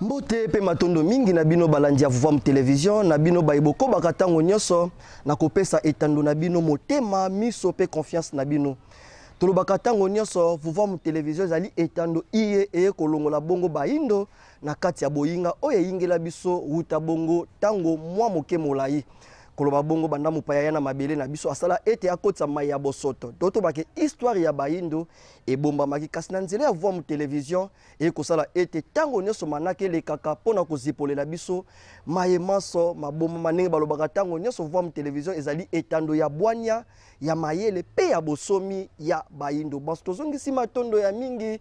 Mbote mpe matondo mingi na bino balandi ya Vuvam Television, na bino baye bokobaka ntango nyonso na kopesa etando na bino motema, miso mpe confiance na bino. Tolobaka ntango nyonso Vuvam Television ezali etando iye eye kolongola bongo bayindo na kati ya boyinga oyo eyingela biso wuta bongo ntango mwa moke molai. Koloba bongo banda mopaya ya na mabele na biso asala ete akotisa mai ya bosoto. To tobake histoire ya bayindo ebombamaki, kasi na nzela ya Vuam Television eye kosala ete ntango nyonso manaka elekaka mpo na kozipolela biso maye manso mabombama. Ndenge balobaka ntango nyonso, Vuam Television ezali etando ya bwania, ya mayele mpe ya bosomi ya bayindo banso. Tozongisi matondo ya mingi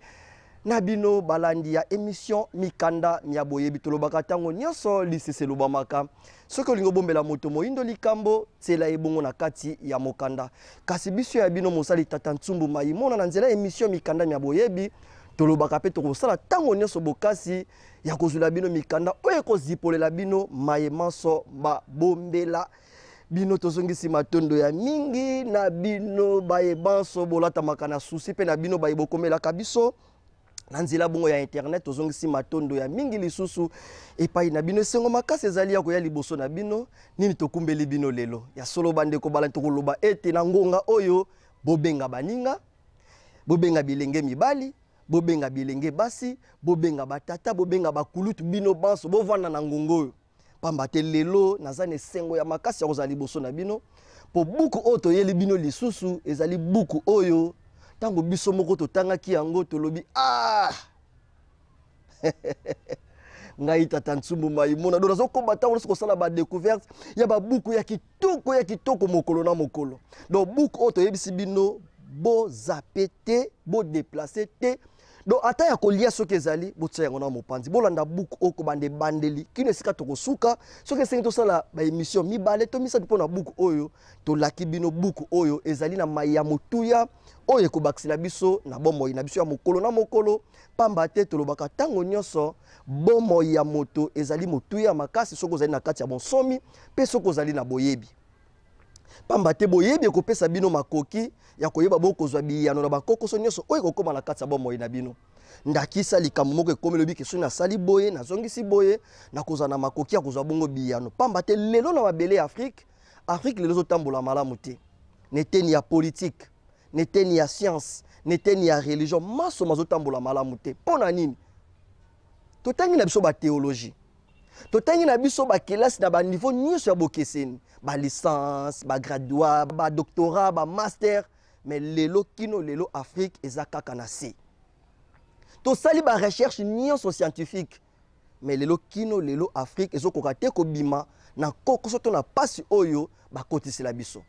na bino balandi ya emission Mikanda mya Boyebi. Tolobaka ntango nyonso lisese elobamaka, soki olingi obombela moto moyindo likambo, tiela ye bongo na kati ya mokanda. Kasi biso ya bino mosali Tata Ntsumbu Mayimona na nzela ya emission Mikanda mya Boyebi, tolobaka mpe tokosala ntango nyonso bokasi ya kozwela bino mikanda oyo ekozipolela bino maye manso babombela bino. Tozongisi matondo ya mingi na bino baye banso bolatamaka na susi mpe na bino baye bokomelaka biso na nzela bongo ya internet. Tozongisi matondo ya mingi lisusu epai na bino. Esengo makasi ezali ya koya liboso na bino. Nini tokumbeli bino lelo? Ya solo bandeko balandi, tokoloba ete na ngonga oyo bobenga baninga, bobenga bilenge mibali, bobenga bilenge basi, bobenga batata, bobenga bakulutu, bino banso bovanda na ngonga oyo, pamba te lelo naza na esengo ya makasi ya kozala liboso na bino, mpo buku oyo toyeli bino lisusu ezali buku oyo ntango biso moko totangaki yango tolobi ah! Ngai Tata Ntsumbu Maimona do nazokoba ntango nyonso kosala badécouverte ya babuku ya kitoko ya kitoko mokolo na mokolo. Donc buku oyo toyebisi bino, bozape te, bodeplace te. Donc ata ya kolia soki ezali, botia yango na mopanzi, bolanda buku oyo kobanda ebandeli kino esika tokosuka. Soki esengi tosala baémission mibale to misato mpo na buku oyo tolaki bino, buku oyo ezali na mai ya motuya oyo ekobakisela biso na bomoi na biso ya mokolo na mokolo, pamba te tolobaka ntango nyonso bomoi ya moto ezali motuya makasi soki ozali na kati ya bonsomi mpe soki ozali na boyebi, pamba te boyebi ekopesa bino makoki ya koyeba bokozwa biyano na bakokoso nyonso oyo ekokóma na kati ya bomoi na bino. Ndakisa, likambo moko ekomi, elobi ke soki nasali boye, nazongisi boye, nakozala na makoki ya kozwa bongo biyano, pamba te lelo na mabele ya Afrique, Afrique lelo ezotambola malamu te na eteni ya politique, na eteni ya science, na eteni ya religion. Maso mazotambola malamu te. Mpo na nini? Totangi na biso bathéologie, totangi na biso bakelasi na baniveau nyonso ya bokeseni, balicence, bagraduat, badoctorat, bamaster, mais lelo kino lelo Afrique eza kaka na se. Tosali barecherche nyonso scientifique, mais lelo kino lelo Afrique ezokoka te kobima na kokoso to na pasi oyo bakotisela biso.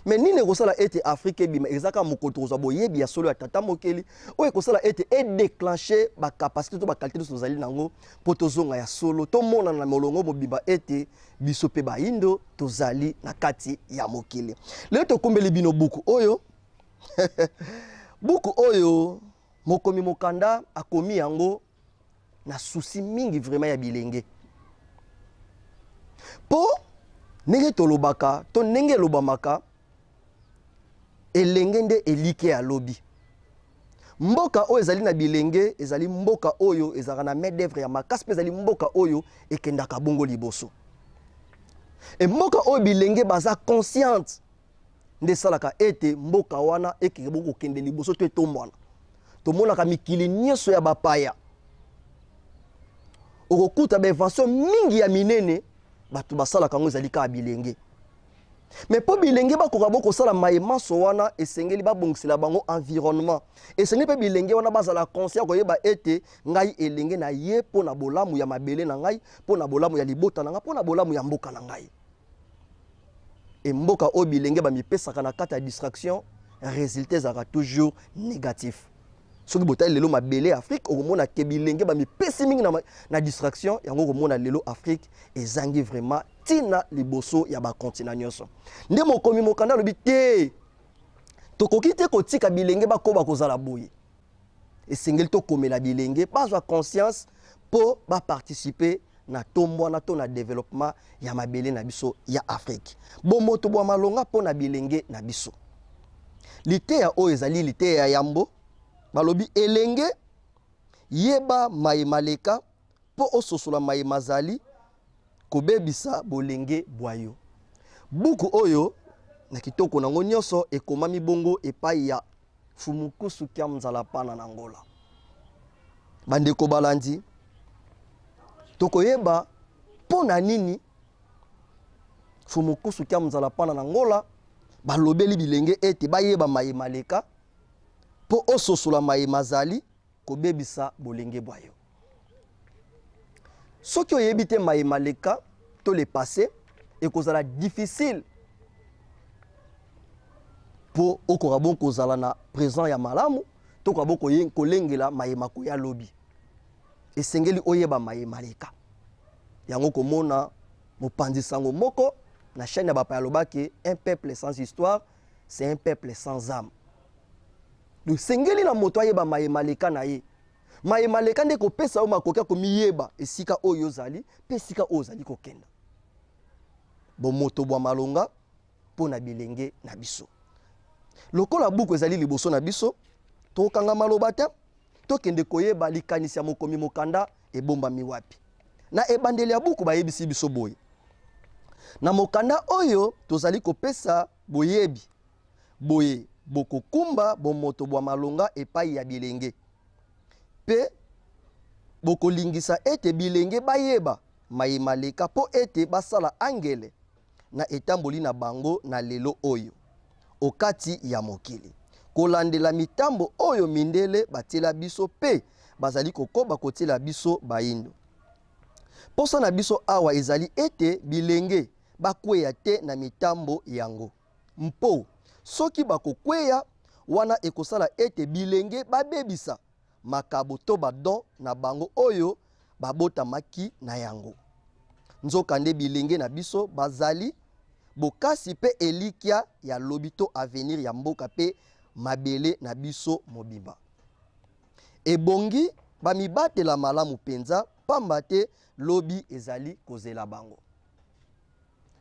Mais nini ekosala ete Afrique ebima? Eza kaka mokolo tokozwa boyebi ya solo ya Tata Mokeli oyo ekosala ete edéclenche bacapacité to baqualité nyonso tozali nango, mpo tozonga ya solo, tomonana na molongo mobimba ete biso mpe bayindo tozali na kati ya mokili. Lelo tokumbeli bino buku oyo. Buku oyo, mokomi mokanda akomi yango na souci mingi vraiment ya bilenge, mpo ndenge tolobaka to ndenge elobamaka, elenge nde elike ya lobi. Mboka oyo ezali na bilenge ezali mboka oyo ezalaka na main d'œuvre ya makasi, mpe ezali mboka oyo ekendaka bongo liboso. E mboka oyo bilenge baza consciente nde esalaka ete mboka wana ekeke bongo kokende liboso to etombwana. Tomonaka mikili nyonso ya bapaya, okokuta bainvention mingi ya minene bato basalaka yango ezali kaka bilenge. Mais mpo bilenge bakoka bo kosala maye manso wana, esengeli babongisela bango environnement. Esengeli mpe bilenge wana bazala conscient koyeba ete ngai elenge na ye mpo na bolamu ya mabele na ngai, mpo na bolamu ya libota na ngai, mpo na bolamu ya mboka na ngai. E mboka oyo bilenge bamipesaka na kati ya distraction, résultat ezalaka toujours négatif. Soki botali lelo mabele ya Afrique, okomona ke bilenge bamipesi mingi na distraction yango. Okomona lelo Afrique ezangi vraiment ntina liboso ya bacontinent nyonso. Nde mokomi mokanda alobi te. Tokoki te kotika bilenge bakoba kozala boye. Esengeli tokomela bilenge bazwa conscience mpo baparticipe na tombwana to na developpement ya mabele na biso ya Afrique. Bomoto bwa malonga mpo na bilenge na biso. Liteya oyo ezali liteya ya yambo, balobi elenge yeba maye maleka mpo ososola maye mazali kobebisa bolenge bwa yo. Buku oyo na kitoko nango nyonso ekomami bongo epai ya Fumukusu Kia Nzalapana na Angola. Bandeko balandi, tokoyeba mpo na nini Fumukusu Kia Nzalapana na Angola balobeli bilenge ete bayeba maye maleka mpo ososola maye mazali kobebisa bolenge bwa yo. Soki oyebi te maye maleka to le passé, ekozala difficile mpo okoka bon kozala na présent ya malamu to koka bon kolengela maye makoya lobi. Esengeli oyeba maye maleka. Yango komona mopanzi sango moko na chaîne ya bapaya alobaki un peuple sans histoire c'est un peuple sans âme. Donc esengeli na moto ayeba maye maleka na ye. Maye maleka nde ekopesa yo makoki ya komiyeba esika oyo ozali mpe esika oyo ozali kokenda. Bomoto bwa malonga mpo na bilenge na biso. Lokola buku ezali liboso na biso, tokokanga maloba te, tokende koyeba likanisi ya mokomi mokanda ebombami wapi. Na ebandeli ya buku bayebisi biso boye: na mokanda oyo tozali kopesa boyebi boye bokokumba bomoto bwa malonga epai ya bilenge, mpe bokolingisa ete bilenge bayeba maye maleka mpo ete basala angele na etamboli na bango na lelo oyo okati ya mokili, kolandela mitambo oyo mindele batiela biso mpe bazali kokoba kotiela biso bayindo. Mposa na biso awa ezali ete bilenge bakweya te na mitambo yango, mpo soki bakokweya, wana ekosala ete bilenge babebisa makabo to ba don na bango oyo babotamaki na yango. Nzokande bilenge na biso bazali bokasi mpe elikya ya lobi to avenir ya mboka mpe mabele na biso mobimba. Ebongi bamibatela malamu mpenza, pamba te lobi ezali kozela bango.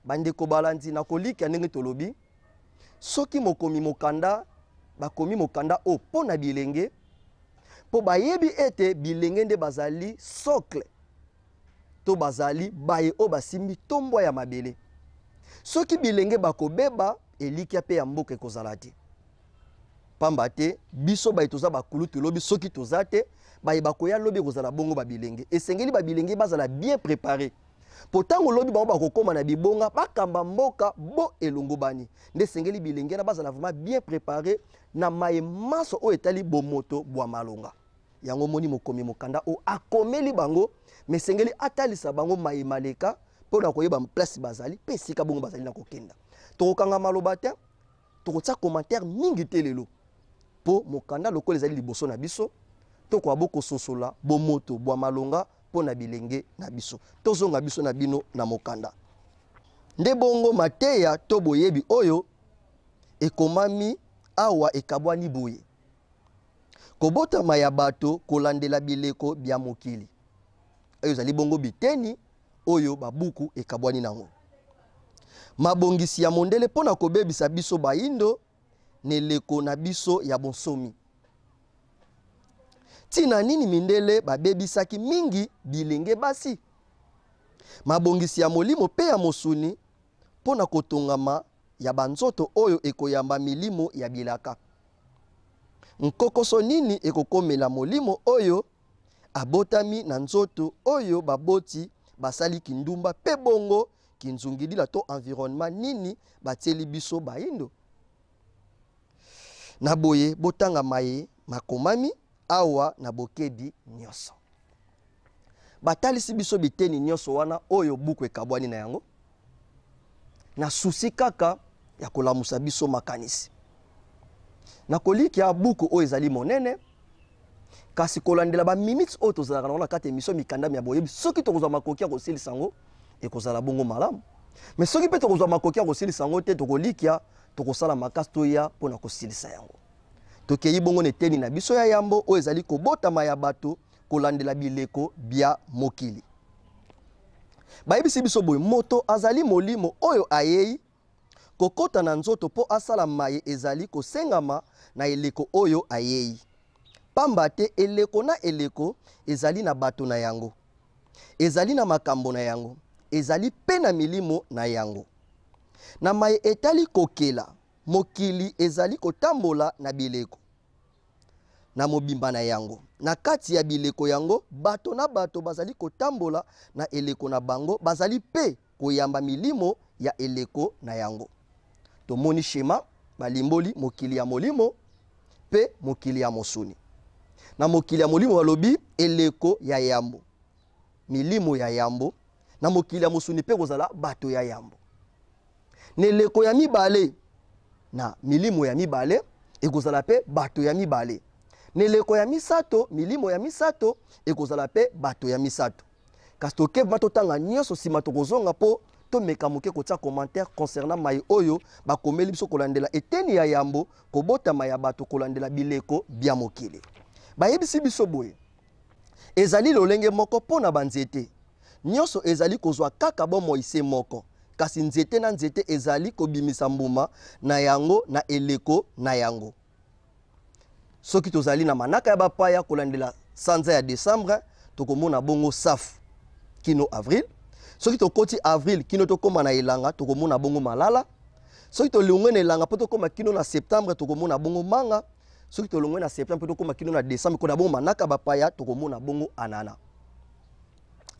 Bandeko balandi, na kolikya ndenge tolobi, soki mokomi mokanda bakomi mokanda oyo mpo na bilenge, mpo bayebi ete bilenge nde bazali socle to bazali baye oyo basimbi tombwa ya mabele. Soki bilenge bakobeba, elikya mpe ya mboka ekozala te. Pamba te biso baye toza bakulutu lobi, soki toza te, baye bakoya lobi ekozala bongo ba bilenge. Esengeli ba bilenge bazala bien prepare po tango lobi bango bakokoma na bibonga bakamba mboka bo elongobani. Nde esengeli bilenge na bazala vraiment bien prepare na maye manso oyo etali bomoto bwa malonga. Yango omoni mokomi mokanda oyo akomeli bango, mais esengeli atalisa bango maye maleka mpo na koyeba place bazali mpe esika bongo bazali na kokenda. Tokokanga maloba te, tokotia commentaire mingi te lelo mpo mokanda lokola ezali liboso na biso, tokoka bo kososola bomoto bwa malonga mpo na bilenge na biso. Tozonga biso na bino na mokanda. Nde bongo mateya to boyebi oyo ekomami awa ekabwani boye: kobotama ya bato kolandela bileko bya mokili. Oyo ezali bongo biteni oyo babuku ekabwani nango. Mabongisi ya mondele mpo na kobebisa biso bayindo na eleko na biso ya bonsomi. Ntina nini mindele babebisaki mingi bilenge basi? Mabongisi ya molimo mpe ya mosuni mpo na kotongama ya banzoto oyo ekoyamba milimo ya bilaka. Nkokoso nini ekokomela molimo oyo abotami na nzoto oyo baboti basali kindumba mpe bongo kinzungidila to environnement nini batieli biso bayindo? Na boye botanga maye makomami awa na bokebi nyonso. Batalisi biso biteni nyonso wana oyo buku ekabwani na yango na susi kaka ya kolamusa biso makanisi. Na kolikia buku oyo ezali monene, kasi kolandela ba minutes oyo tozalaka nango na kati ya emission mikanda mya boyebi, soki tokozwa makoki ya kosilisa yango ekozala bongo malamu, mais soki mpe tokozwa makoki ya kosilisa yango te, tokolikia Tokosala makasi toya mpo na kosilisa yango. Tokei bongo na eteni na biso ya yambo oyo ezali kobotama ya bato kolandela bileko bya mokili. Bayebisi biso boye, moto azali molimo oyo ayei kokota na nzoto mpo asala maye ezali kosengama na eleko oyo ayei. Pamba te eleko na eleko ezali na bato na yango, ezali na makambo na yango, ezali mpe na milimo na yango. Na maye etali kokela, mokili ezali kotambola na bileko na mobimba na yango. Na kati ya bileko yango, bato na bato bazali kotambola na eleko na bango, bazali mpe koyamba milimo ya eleko na yango. Tomoni schema balimboli mokili ya molimo mpe mokili ya mosuni. Na mokili ya molimo balobi eleko ya yambo, milimo ya yambo. Na mokili ya mosuni mpe kozala bato ya yambo. Na eleko ya mibale, na milimo ya mibale ekozala mpe bato ya mibale. Na eleko ya misato, milimo ya misato ekozala mpe bato ya misato. Kasi tokeba totanga nyonso, nsima tokozonga mpo tomeka moke kotia commentaire concernant mai oyo bakomeli biso kolandela eteni ya yambo, kobotama ya bato kolandela bileko bya mokili. Bayebisi biso boye, ezali lolenge moko mpo na banzete nyonso ezali kozwa kaka bomoi se moko, kasi nzete na nzete ezali kobimisa mbuma na yango na eleko na yango. Soki tozali na manaka ya bapaya kolandela sanza ya Desembre, tokomona bongo safu kino avril. Soki tokoti avril kino tokóma na elanga, tokomona bongo malala. Soki tolongwe na elanga mpo tokóma kino na septembre, tokomona bongo manga. Soki tolongwe na septembre mpo tokóma kino na décembre, kona bongo manaka bapaya, tokomona bongo anana.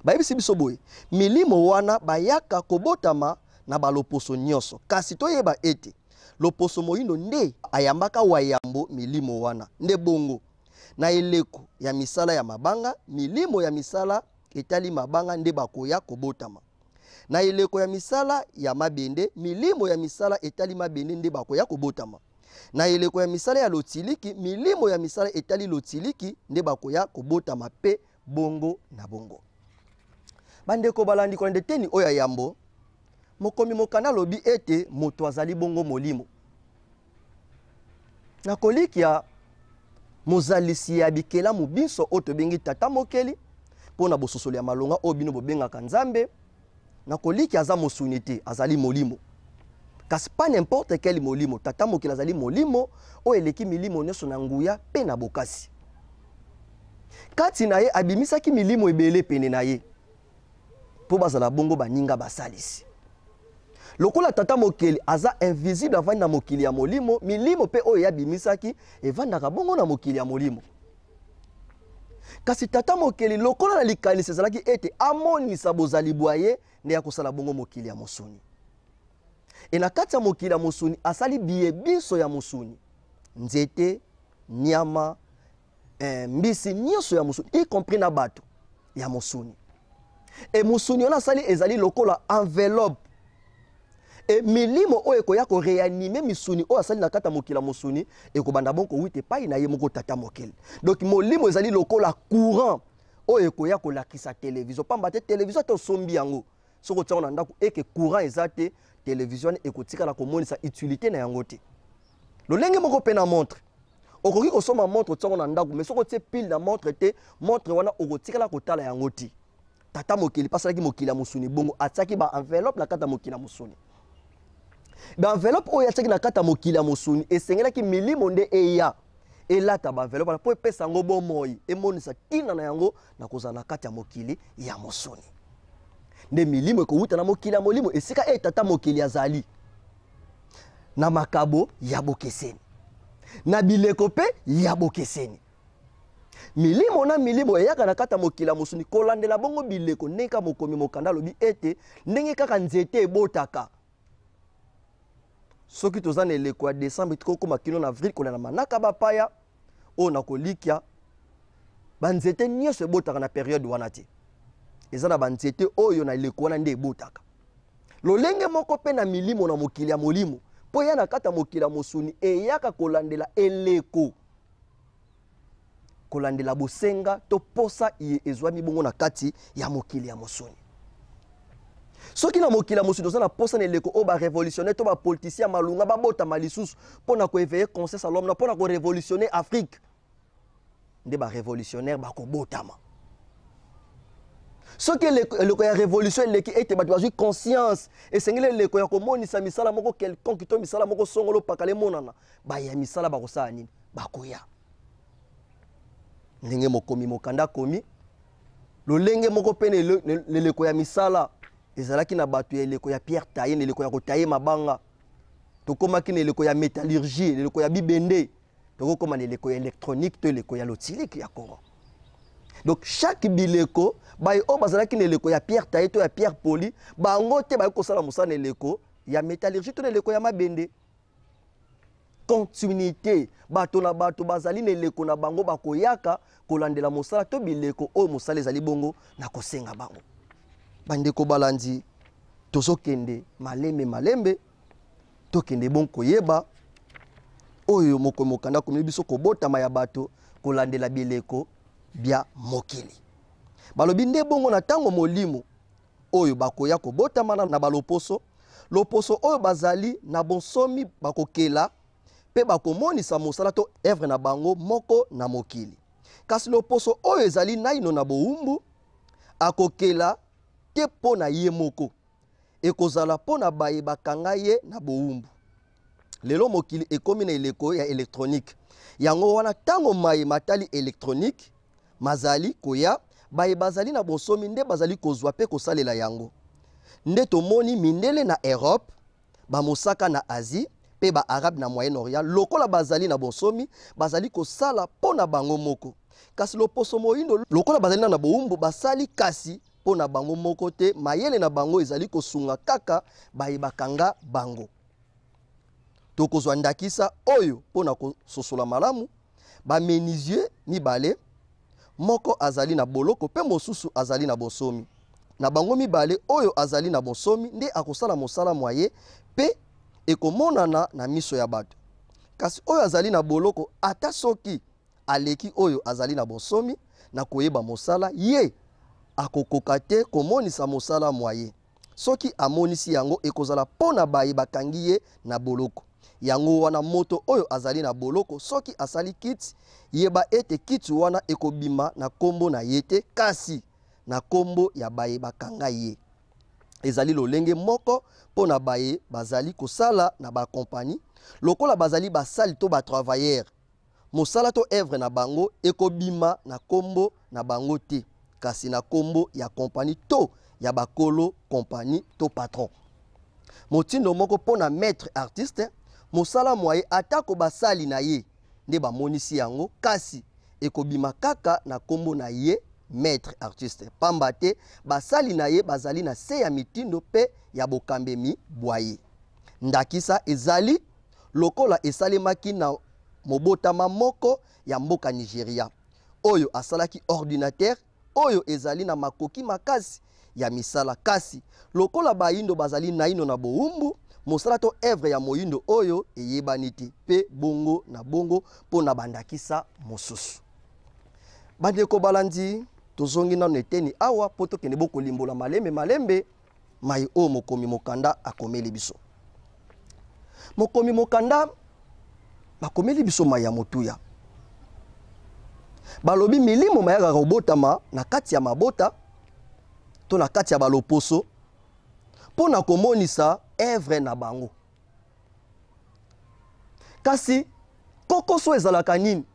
Bayebisi biso boye, milimo wana bayaka kobotama na baloposo nyonso, kasi toyeba ete loposo moyindo nde ayambaka wayambo milimo wana. Nde bongo na eleko ya misala ya mabanga, milimo ya misala etali mabanga nde bakoya kobotama. Na eleko ya misala ya mabende, milimo ya misala etali mabende nde bakoya kobotama. Na eleko ya misala ya lotiliki, milimo ya misala etali lotiliki nde bakoya kobotama, pe bongo na bongo. Bandeko balandi kolanda eteni oyo ya yambo, mokomi mokanda alobi ete moto azali bongo molimo. Na kolikia mozalisi ya bikelamu binso oyo tobengi tata mokeli, mpo na bososoli ya malonga oyo bino bobengaka Nzambe, na kolikia aza mosuni te, azali molimo. Kasi pas n'importe quel molimo. Tata mokeli azali molimo oyo eleki milimo nyonso na nguya mpe na bokasi. Kati na ye abimisaki milimo ebele pene na ye mpo bazala bongo baninga basalisi. Lokola tata mokeli aza invisible, avandi na mokili ya molimo, milimo mpe oyo ye abimisaki evandaka bongo na mokili ya molimo. Kasi tata mokeli, lokola na likanisi ezalaki ete amonisa bozali bwa ye, nde akosala bongo mokili ya mosuni. E na kati ya mokili ya mosuni asali biye binso ya mosuni, nzete, nyama, mbisi nyonso ya mosuni, y compris na bato ya mosuni. E mosuni wana asali ezali lokola enveloppe. E milimo oyo ekoya koreanime misuni oyo asali na kati ya mokili ya mosuni ekobanda bongo kowuta epai na ye moko tata mokeli. Donc molimo ezali lokola courant oyo ekoya kolakisa television. Pamba te television ata osombi yango, soki otia yango na ndako eke courant eza te, television wana ekotikala komonisa utilité na yango te. Lolenge moko mpe na montre, okoki kosomba montre otia yango na ndako, mais soki otie pile na montre te, montre wana okotikala kotala yango te. Tata mokeli mpe asalaki mokili ya mosuni bongo, atiaki ba enveloppe na kati ya mokili ya mosuni. Ba enveloppe oyo atiaki na kati ya mokili ya mosuni esengelaki milimo nde eya elata ba enveloppe wana mpo epesa yango bomoi, emonisa ntina na yango na kozala na kati ya mokili ya mosuni. Nde milimo ekowuta na mokili ya molimo, esika eye tata mokeli azali na makabo ya bokeseni, na bileko mpe ya bokeseni. Milimo na milimo eyaka na kati ya mokili ya mosuni kolandela bongo bileko, ndenge kaka mokomi mokanda alobi ete ndenge kaka nzete ebotaka. Soki toza na eleko ya décembre tokokoma kino na avril kolanda manaka bapaya oyo na kolikia, banzete nyonso ebotaka na periode wana te. Eza na banzete oyo na eleko wana nde ebotaka. Lolenge moko mpe na milimo na mokili ya molimo, mpo ya na kati ya mokili ya mosuni eyaka kolandela eleko, kolandela bosenga to posa iye ezwami bongo na kati ya mokili ya mosuni. Soki na mokili ya mosuni toza na posa na eleko oyo ba revolutionnaire to ba politiciens ya malonga babotama lisusu mpo na ko eveiller conscience ya l'homme noir, mpo na ko revolutionner Afrique, nde ba revolutionnaire bakobotama. Soki eleko ya revolution eleki ete bato bazwi conscience, esengeli eleko ya komonisa misala moko quelconque to misala moko songolo pakala emonana, baya misala bakosala nini? Bakoya. Ndenge mokomi mokanda akomi, lolenge moko mpe na eleko ya misala ezalaki na bato ya eleko ya pierre taille, na eleko ya kotaye mabanga. Tokomaki na eleko ya metallurgie, na eleko ya bibende. Tokokoma na eleko ya électronique to eleko ya lotilike ya courant. Donc chaque bileko, baye oyo bazalaki na eleko ya pierre taille to ya pierre polie, bango te baye kosala mosala na eleko ya metallurgie to na eleko ya mabende. Continuité, bato na bato bazali na eleko na bango, bakoyaka kolandela mosala to bileko oyo mosala ezali bongo na kosenga bango. Bandeko balandi, tozokende malembe malembe, tokende bongo koyeba oyo moko mokanda akomeli biso kobotama ya bato kolandela bileko bya mokili. Balobi nde bongo na ntango molimo oyo bakoya kobotama na baloposo, loposo oyo bazali na bonsomi bakokela mpe bakomonisa mosala to evre na bango moko na mokili. Kasi loposo oyo ezali naino na bowumbu akokela te mpo na ye moko, ekozala mpo na baye bakanga ye na bowumbu. Lelo mokili ekomi na eleko ya elektronike. Yango wana ntango maye matali elektronike mazali koya, baye bazali na bonsomi nde bazali kozwa mpe kosalela yango. Nde tomoni mindele na Europe, bamosaka na Asie mpe ba Arabe na Moyen-Orient lokola bazali na bonsomi, bazali kosala mpo na bango moko. Kasi loposo moindo lokola bazali na bowumbu, basali kasi mpo na bango moko te, mayele na bango ezali kosunga kaka baye bakanga bango. Tokozwa ndakisa oyo mpo na kososola malamu, ba menuisier mibale, moko azali na boloko mpe mosusu azali na bonsomi. Na bango mibale, oyo azali na bonsomi nde akosala mosala mwa ye mpe ekomonana na miso ya bato. Kasi oyo azali na boloko, ata soki aleki oyo azali na bonsomi na koyeba mosala, ye akokoka te komonisa mosala mwa ye. Soki amonisi yango, ekozala mpo na baye bakangi ye na boloko. Yango wana moto oyo azali na boloko, soki asali kiti, yeba ete kiti wana ekobima na nkombo na ye te, kasi na nkombo ya baye bakanga ye. Ezali lolenge moko mpo na baye bazali kosala na ba kompani, lokola bazali basali to ba travailleurs, mosala to evre na bango ekobima na kombo na bango te, kasi na kombo ya kompani to ya bakolo kompani to patron. Motindo moko mpo na maitre artiste, mosala mwa ye atako basali na ye nde bamonisi yango, kasi ekobima kaka na kombo na ye maitre artiste, pamba te basali na ye bazali na se ya mitindo mpe ya bokambemi bwa ye. Ndakisa ezali lokola esalemaki na mobotama moko ya mboka Nigeria oyo asalaki ordinatere oyo ezali na makoki makasi ya misala, kasi lokola bayindo bazali naino na bowumbu, mosala to evre ya moyindo oyo eyebani te, mpe bongo na bongo mpo na bandakisa mosusu. Bandeko balandi, tozongi nano eteni awa mpo tokende bokolimbola malembe malembe mai oyo mokomi mokanda akomeli biso. Mokomi mokanda bakomeli biso mai ya motuya. Balobi milimo mayaka kobotama na kati ya mabota to na kati ya baloposo mpo na komonisa evre na bango. Kasi kokoso ezalaka nini?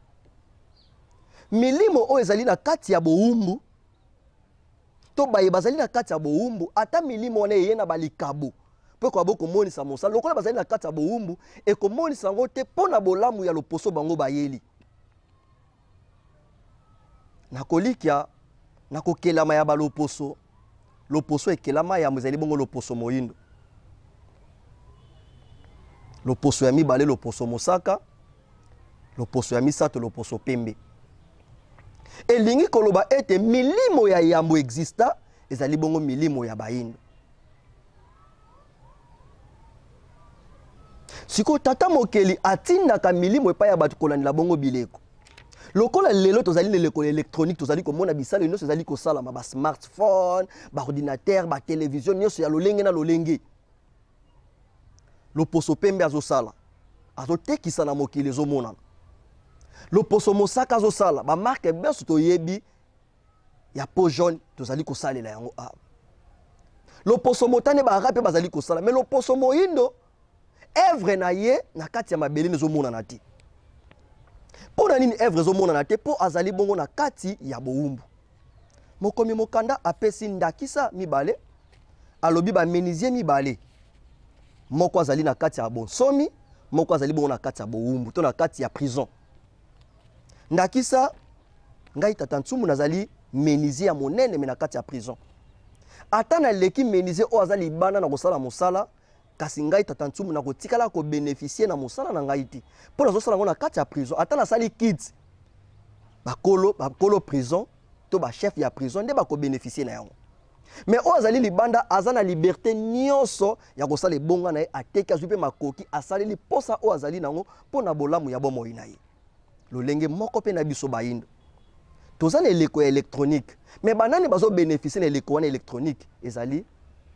Milimo oyo ezali na kati ya bowumbu to baye bazali na kati ya bowumbu, ata milimo wana eye na balikabo mpo ekoka bokomonisa mosala, lokola bazali na kati ya bowumbu, ekomonisa yango te mpo na bolamu ya loposo bango bayeli. Na kolikya na kokelama ya baloposo, loposo ekelama yambo ezali bongo loposo moindo, loposo ya mibale loposo mosaka, loposo ya misato loposo pembe. Elingi koloba ete milimo ya yambo exista ezali bongo milimo ya bayindo. Sikoyo tata mokeli atindaka milimo epai ya bato kolandela bongo bileko. Lokola lelo tozali na eleko ya électronique, tozali komona bisalelo nyonso ezali kosalama, ba smartphone, ba ordinateur, ba télévision nyonso ya lolenge na lolenge. Loposo pembe azosala, azotekisa na mokili, ezomonana. Loposo mosaka azosala, ba marque nyonso toyebi ya peau jaune tozali kosalela yango awa. Loposo motane, ba arabe mpe bazali kosala, mais loposo moyindo, œuvre na ye na kati ya mabele ezomonana te. Mpo na nini œuvre ezomonana te? Mpo azali bongo na kati ya bowumbu. Mokomi mokanda apesi ndakisa mibale, alobi ba menuisier mibale, moko azali na kati ya bonsomi, moko azali bongo na kati ya bowumbu to na kati ya prison. Ndakisa, ngai tata Nsumu nazali menuisier ya monene, mais na kati ya prison. Ata naleki menuisier oyo aza libanda na kosala mosala, kasi ngai tata Nsumu nakotikala kobénéficier na mosala na ngai te, mpo nazosala yango na kati ya prison. Ata nasali kit, bakolo prison to bachef ya prison nde bakobénéficier na yango. Mais oyo azali libanda aza na liberté nyonso ya kosala ebonga na ye, ateki, azwi mpe makoki, asaleli posa oyo azali nango mpo na bolamu ya bomoi na ye. Lolenge moko mpe na biso bayindo, toza na eleko ya électronique, mais banani bazobénéficier na eleko wana électronique? Ezali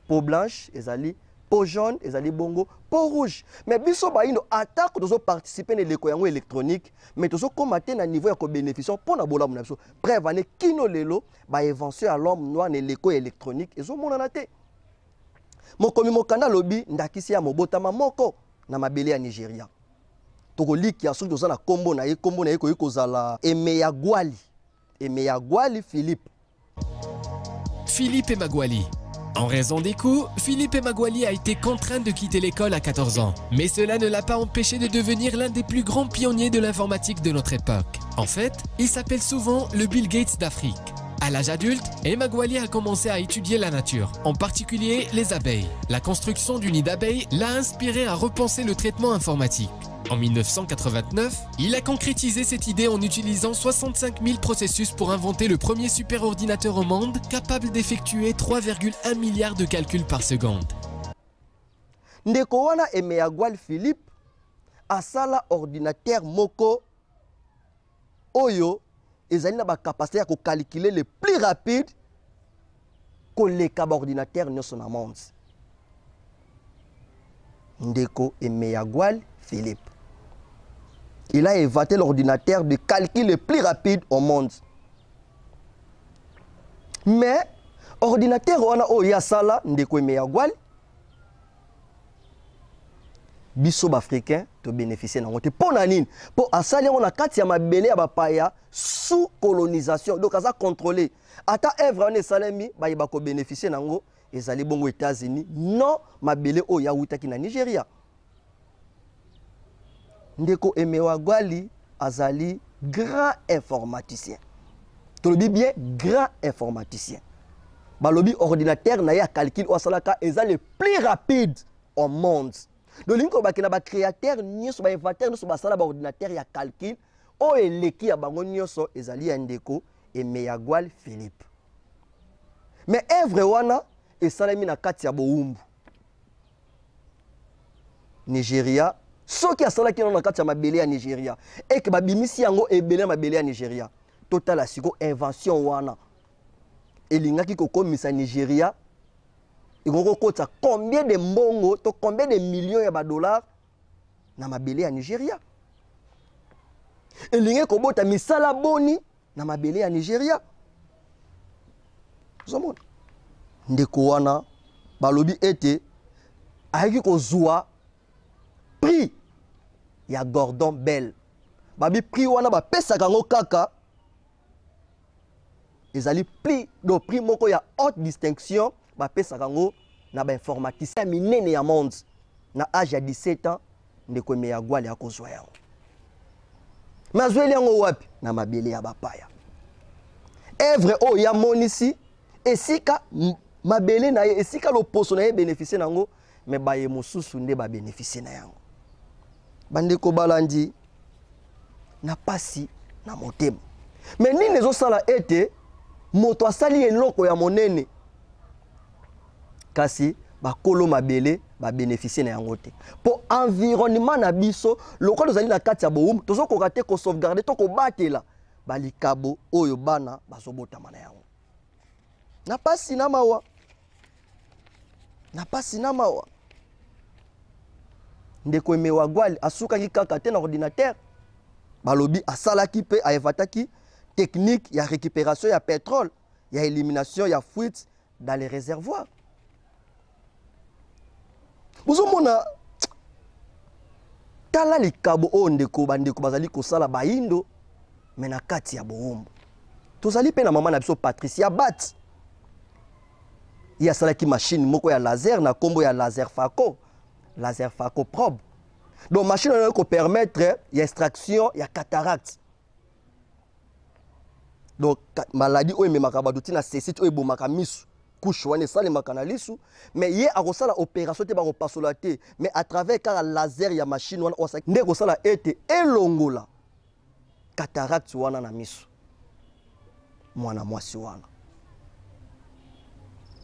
peau blanche, ezali peau jaune, ezali bongo peau rouge. Mais biso bayindo, atako tozoparticiper na eleko yango électronique, mais tozokóma te na niveau ya kobénéficier mpo na bolamu na biso. Preuve ane, kino lelo bainvention ya l'homme noir na eleko ya électronique ezomonana te. Mokomi mokanda alobi ndakisi ya mobotama moko na mabele ya Nigeria. Tokolikia soki toza na nkombo na ye, nkombo na ye koki kozala Emeagwali, Emeagwali Philippe. Philippe Emeagwali. En raison des coups, Philippe Emeagwali a été contraint de quitter l'école à 14 ans. Mais cela ne l'a pas empêché de devenir l'un des plus grands pionniers de l'informatique de notre époque. En fait, il s'appelle souvent le Bill Gates d'Afrique. À l'âge adulte, Emeagwali a commencé à étudier la nature, en particulier les abeilles. La construction du nid d'abeilles l'a inspiré à repenser le traitement informatique. En 1989, il a concrétisé cette idée en utilisant 65 000 processus pour inventer le premier superordinateur au monde capable d'effectuer 3,1 milliards de calculs par seconde. Ndeko wana Emeagwali Philippe asala ordinateur moko oyo ezali na bacapacité ya kocalculer le plus rapide koleka baordinateur nyonso na monde. Ndeko Emeagwali Philippe, il a inventé l'ordinateur de calcul le plus rapide au monde. Mais ordinateur wana oyo ye asala, ndeko Emeagwali, biso baafricain tobénéficie nango te. Mpo na nini? Mpo asali yango na kati ya mabele ya bapaya, sous colonisation, donc aza contrôlé. Ata œuvre wana esalemi, bayeba kobénéficie nango ezali bongo États-Unis, non mabele oyo awutaki na Nigeria. Ndeko Emeagwali azali grand informaticien, tolobi bien grand informaticien. Balobi ordinateur na ye ya calcul oyo asalaka eza le plus rapide au monde. Lolingi kolobaki na bacréateur nyonso, bainventeur nyonso basala baordinateur ya calcul, oyo eleki ya bango nyonso ezali ya ndeko Emeagwali Philippe. Mais œuvre wana esalemi na kati ya bowumbu, Nigeria. Soki asalaki yango na kati ya mabele ya Nigeria, eke babimisi yango ebele ya mabele ya Nigeria, totala siko invention wana elingaki kokomisa Nigeria, ekoki kokotisa combien de mbongo to combien de millions ya badollar na mabele ya Nigeria? Elingi kobota misala boni na mabele ya Nigeria? Ozomona, ndeko wana balobi ete ayaki kozwa prix ya Gordon Bell. Babi prix wana bapesaka yango kaka, ezali prix do prix moko ya haute distinction, bapesaka yango na bainformaticien ya minene ya monde. Na age ya 17 ans, ndeko Emeagwali akozwa yango. Mais azweli yango wapi? Na mabele ya bapaya. Œuvre oyo yamonisi esika mabele na ye, esika loposo na ye bénéficie nango, mais baye mosusu nde babénéficie na yango. Bandeko balandi, na pasi na motema, mais nini ezosala ete moto asali eloko ya monene, kasi bakolo mabele babénéficie na yango te? Mpo environnement na biso, lokola tozali na kati ya bowumbu, tozokoka te kosauvegarder to kobatela. Balikabo oyo bana bazobotama na yango. Na pasi na mawa, na pasi na mawa, ndeko Emeagwali asukaki kaka te na ordinateur. Balobi asalaki mpe ainventaki technique ya récupération ya pétrole, ya élimination ya fuite dans les réservoirs. Bozomona, tala likabo oyo ndeko, bandeko bazali kosala bayindo, me na kati ya bowumbu. Tozali mpe na mama na biso Patricia Bat. Ye asalaki machine moko ya laser na nkombo ya laser phaco, laser phaco probe. Donc machine oyo ekopermettre ya extraction ya cataracte, donc maladie oyo ememaka bato ntina cécité, oyo ebomaka misu, couche wana esalemaka na lisu. Mais ye akosala opération te, bakopasola te, mais à travers kaka laser ya machine wana oyo asalaki nde ekosala ete elongola cataracte wana na miso. Mwana mwasi wana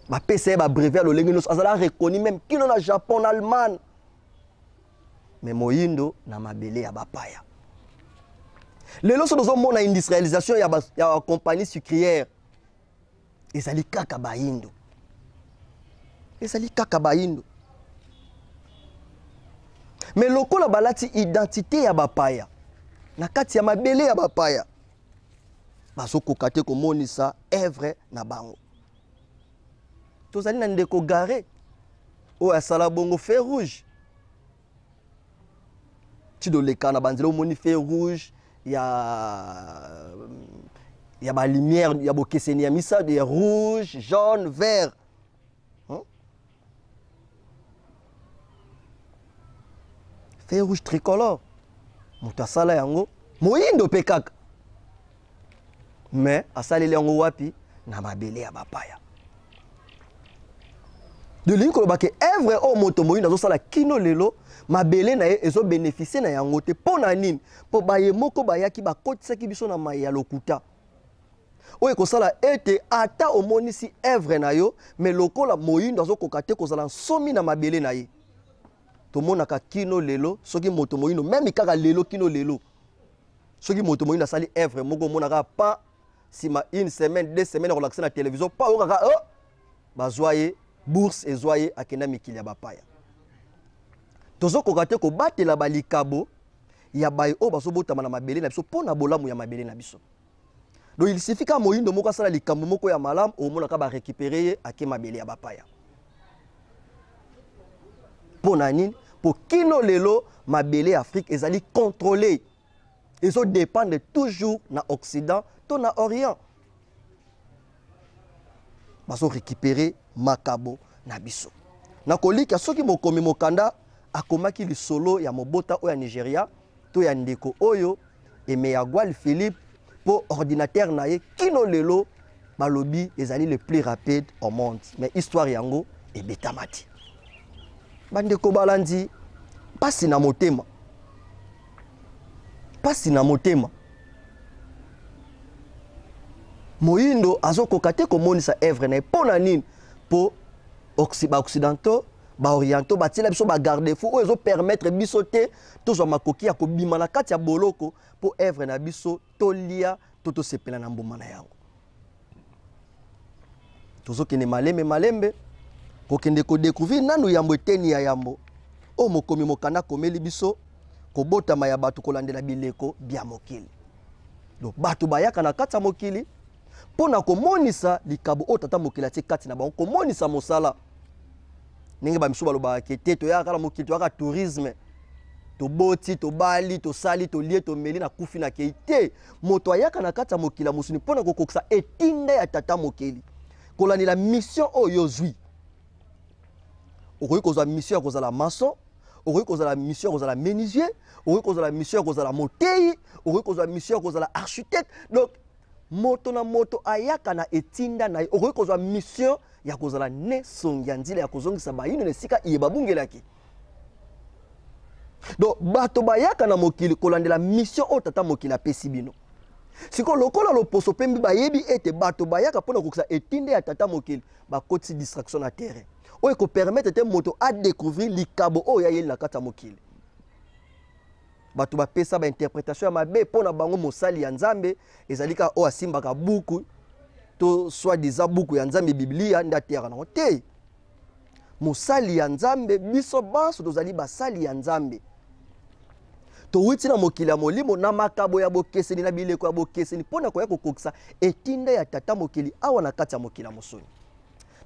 bapesa ye babrevet ya lolenge nyonso, azala reconnu même kino na Japon, na Allemagne, mais moyindo na mabele ya bapaya. Lelo so tozomona industrialisation ya bacompagnie sucrière, ezali kaka bayindo, ezali kaka bayindo. Mais lokola balati identité ya bapaya na kati ya mabele ya bapaya, bazokoka te komonisa œuvre na bango. Tozali na ndeko Gare oyo asala bongo feu rouge. Ti doleka na banzela, omoni feu rouge ya balumière ya bokeseni ya misato, ya rouge, jaune, vert, hein? Feu rouge tricolore, moto asala yango moyindo mpe kaka, mais asaleli yango wapi? Na mabele ya bapaya. Tolingi koloba ke œuvre oyo moto moyindo azosala kino lelo, mabele na ye ezobénéficie na yango te. Mpo na nini? Mpo baye moko bayaki, bakotisaki biso na mai ya lokuta oyo ekosala ete ata omonisi œuvre na yo, mais lokola moyindo azokoka te kozala nsomi na mabele na ye, tomonaka kino lelo soki moto moyindo, même kaka lelo, kino lelo soki moto moyindo asali œuvre moko, omonaka pa nsima une semaine, 2 semaines, akolakisa na télévision, pa oyokaka oh, bazwa ye bourse, ezwa ye, akenda mikili ya bapaya. Tozokoka te kobatela balikabo ya baye oyo bazobotama na mabele na biso mpo na bolamu ya mabele na biso. Donc il suffit ka moyindo moko asala likambo moko ya malamu, omonaka barécupérer ye, ake mabele ya bapaya. Mpo na nini? Mpo kino lelo mabele ya Afrique ezali contrôlé, ezodépendre toujours na Occident to na Orient. Bazorécupérer makabo na biso. Nakolika soki mokomi mokanda akomaki lisolo ya mobota oyo ya Nigeria to ya ndeko oyo Emeagwali Philippe, mpo ordinateur na ye kino lelo balobi ezali le plus rapide au monde, mais histoire yango ebetama te. Bandeko balandi, mpasi na motema, mpasi na motema. Moyindo azokoka te komonisa œuvre na ye. Mpo na nini? Mpo baoccidentaux, baorientaux batiela biso bagarde-fou oyo ezopermettre biso te tozwa makoki ya kobima na kati ya boloko mpo œuvre na biso tolia to tosepela na mbuma na yango. Tozokende malembe malembe kokende kodécouvrir nanu yambo eteni ya yambo oyo mokomi mokanda akomeli biso, kobotama ya bato kolandela bileko bya mokili. Donc bato bayaka na kati ya mokili mpo na komonisa likabo oyo tata mokili atie kati na bango, komonisa mosala. Ndenge bamisusu balobaka ke te, toyaka na mokili, toyaka tourisme, toboti, tobali, tosali, tolie, tomeli, nakufi, nakei te. Moto ayaka na kati ya mokili ya mosuni mpo na kokokisa etinda ya tata mokili, kolandela mission oyo ozwi. Okoki kozwa mission ya kozala maçon, okoki kozala mission ya kozala menuisier, okoki kozala mission ya kozala moteyi, okoki kozwa mission ya kozala architecte. Donc moto na moto ayaka na etinda na ye. Okoki kozwa mission ya kozala ne songi ya nzela ya kozongisa bayino na esika iye babungelaki. Donc bato bayaka na mokili kolandela mission oyo tata mokili apesi bino. Sikoyo lokola loposo pembe bayebi ete bato bayaka mpona kokokisa etinda ya tata mokili, bakotisi distraction na terrain oyo ekopermettre te moto adécouvrir likabo oyo ayeli na kati ya mokili. Bato bapesa bainterpretation ya mabe mpo na bango mosali ya Nzambe ezali kaka oyo asimbaka buku to soi-disant buku ya Nzambe, Biblia, nde ateyaka nango te. Mosali ya Nzambe, biso banso tozali basali ya Nzambe. Towuti na mokili ya molimo na makabo ya bokeseni na bileko ya bokeseni mpo na koya kokokisa etinda ya Tata Mokeli awa na kati ya mokili ya mosuni.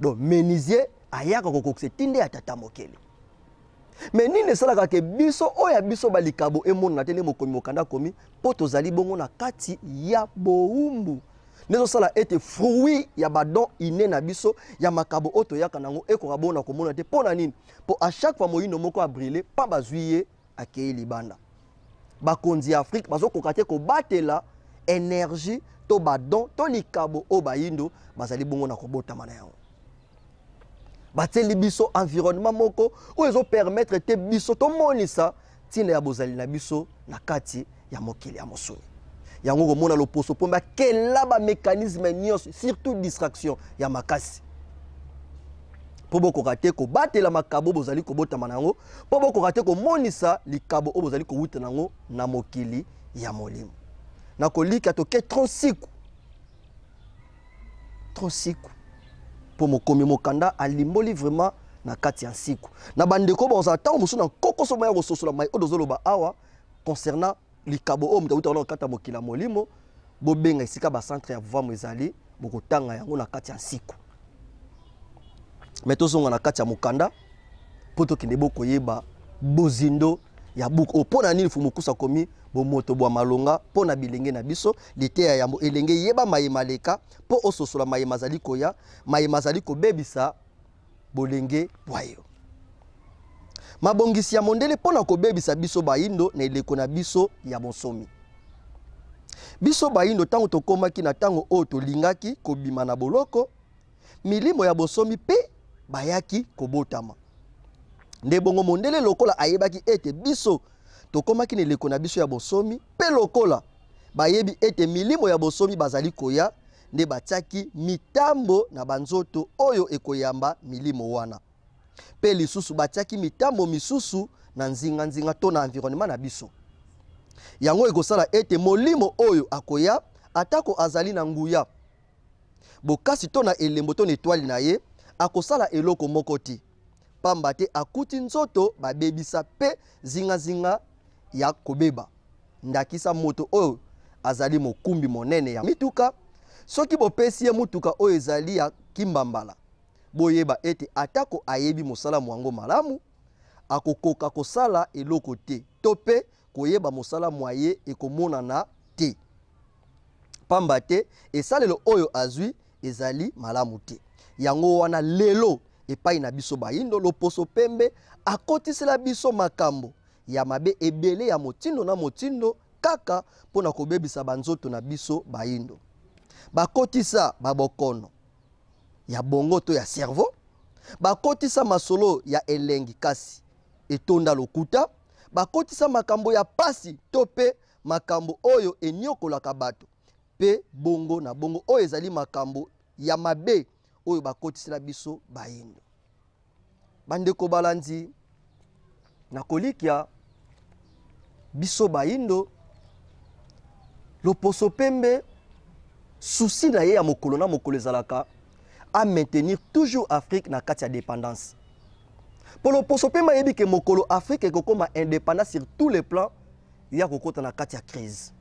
Donc menuisier ayaka kokokisa etinda ya Tata Mokeli. Me nini esalaka ke biso oyo ya biso balikabo emonana te? Nde mokomi mokanda akomi mpo tozali bongo na kati ya bowumbu, nde ezosala ete fruit ya badon inné na biso, ya makabo oyo toyaka nango, ekoka bongo na komona te. Mpo na nini? Mpo à chaque fois moyindo moko abrille pa, bazwi ye, akei libanda. Bakonzi ya Afrique bazokoka te kobatela énergie to badon to likabo oyo bayindo bazali bongo na kobotama na yango. Batieli biso environnement moko oyo ezopermettre te biso tomonisa ntina ya bozali na biso na kati ya mokili ya mosuni. Yango komona loposo pombe akela bamécanisme nyonso, surtout distraction ya makasi, mpo bokoka te kobatela makabo bozali kobotama na yango, mpo bokoka te komonisa likabo oyo bozali kowuta na yango na mokili ya molimo. Nakolika toke trop siku, trop siku, mpo mokomi mokanda alimboli vraiment na kati ya nsiku na bandeko bakozala ntango mosusu na nkokoso maya kososola mai oyo tozoloba awa concernant likabo oyo moto awutaka na kati ya mokili ya molimo. Bobenga esika bacentre ya Vuvamu ezali, bokotanga yango na kati ya nsiku. Me tozonga na kati ya mokanda mpo tokende bokoyeba bozindo ya buku oyo. Mpo na nini Fumukusa akomi Bomoto bwa malonga mpo na bilenge na biso? Liteya yambo: elenge, yeba maye maleka mpo ososola maye mazali koya, maye mazali kobebisa bolenge bwa yo. Mabongisi ya mondele mpo na kobebisa biso bayindo na eleko na biso ya bonsomi. Biso bayindo, ntango tokomaki na ntango oyo tolingaki kobima na boloko, milimo ya bonsomi mpe bayaki kobotama. Nde bongo mondele, lokola ayebaki ete biso tokomaki na eleko na biso ya bonsomi, mpe lokola bayebi ete milimo ya bonsomi bazali koya, nde batiaki mitambo na banzoto oyo ekoyamba milimo wana. Mpe lisusu batiaki mitambo misusu na nzinganzinga to na environnement na biso. Yango ekosala ete molimo oyo akoya, atako azali na nguya, bokasi to na elembo to na etwale na ye, akosala eloko moko te, pamba te akuti nzoto babebisa mpe zingazinga ya kobeba. Ndakisa, moto oyo azali mokumbi monene ya mituka, soki bopesi ye motuka oyo ezali ya kimbambala, boyeba ete atako ayebi mosala mwango malamu, akokoka kosala eloko te to mpe koyeba mosala mwa ye ekomonana te, pamba te esalelo oyo azwi ezali malamu te. Yango wana lelo epai na biso bayindo, loposo pembe akotisela biso makambo ya mabe ebele ya motindo na motindo kaka mpo na kobebisa banzoto na biso bayindo. Bakotisa babokono ya bongo to ya cerveau, bakotisa masolo ya elengi kasi etonda lokuta, bakotisa makambo ya pasi to mpe makambo oyo enyokolaka bato, mpe bongo na bongo. Oyo ezali makambo ya mabe oyo bakotisela biso bayindo. Bandeko balandi, na kolikia biso bayindo, loposo pembe, souci na ye ya mokolo na mokolo ezalaka a maintenir toujours Afrique na kati ya dépendance, mpo loposo pembe ayebi ke mokolo Afrique ekokóma indépendant sur tous les plans, ya kokɔta na kati ya crise.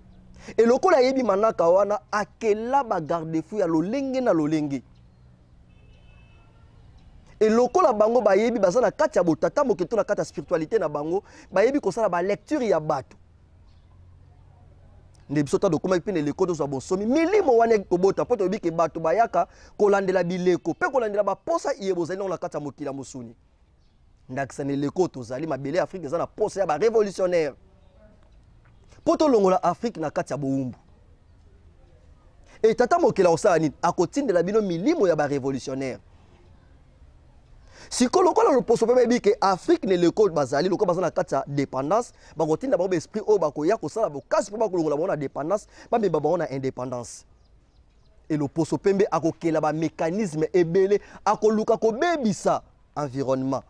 E lokola ayebi manaka wana, akela bagarde-fou ya lolenge na lolenge. E lokola bango bayebi, baza na kati ya botata mokili to na kati ya spiritualité na bango, bayebi kosala balecture ya bato. Nde biso ta tokomaki mpe na eleko tozwa bonsomi, milimo wana ekobota, mpo toyebi ke bato bayaka kolandela bileko mpe kolandela baposa iye bozali nango na kati ya mokili ya mosuni. Ndakisa, na eleko tozali, mabele ya Afrique eza na posa ya barévolutionnaire mpo tolongola Afrique na kati ya bowumbu. E tata mokili akosala nini? Akotindela bino milimo ya barévolutionnaire. Sikoyo, lokola loposo mpe bayebi ke Afrique na eleko bazali, lokola baza na kati ya dépendance, bakotinda bango baesprit oyo bakoya kosala bokasi mpo bakolongola bango na dépendance, bamema bango na indépendance. E loposo pembe akokela bamécanisme ebele, akoluka kobebisa environnement.